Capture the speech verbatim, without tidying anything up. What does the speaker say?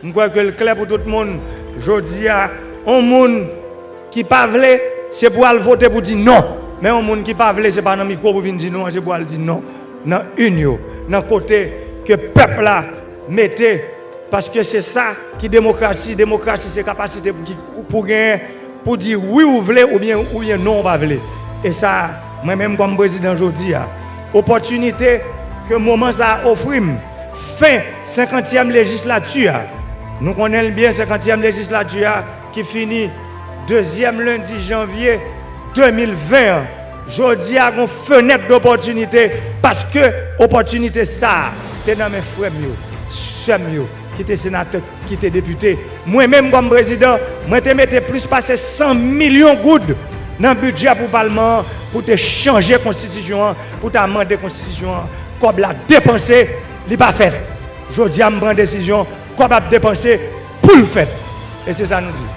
M kwè ke l klè pou tout moun, jodi a, yon moun ki pa vle, se pou al vote pou di non. Men yon moun ki pa vle, se pa nan mikwo pou vin di non, se pou al di non nan urn yo, nan kote ke pèp la mete, paske se sa ki demokrasi. Demokrasi se kapasite pou, ki, pou genyen, pou di wi ou vle oubyen, oubyen non ou pa vle. E sa, mwen menm kòm prezidan jodi a, opòtinite ke moman sa a ofri m, fen senkantyèm lejislati a. Nou konnen l byen, senkantyèm lejislati a ki fini dezyèm lendi janvye de mil ven an. Jodi a, gon fenèt dopòtinite paske opòtinite sa a te nan men frè m yo, sè m yo, ki te senatè, ki te depite. Mwen menm kòm prezidan, mwen te mete plis pase san milyon goud nan bidjè pou palman an, pou te chanje konstitisyon an, pou te amande konstitisyon an. Kòb la depanse, li pa fèt. Jodi a, m pran desizyon, kòb ap depanse pou l fèt. E se sa nou di.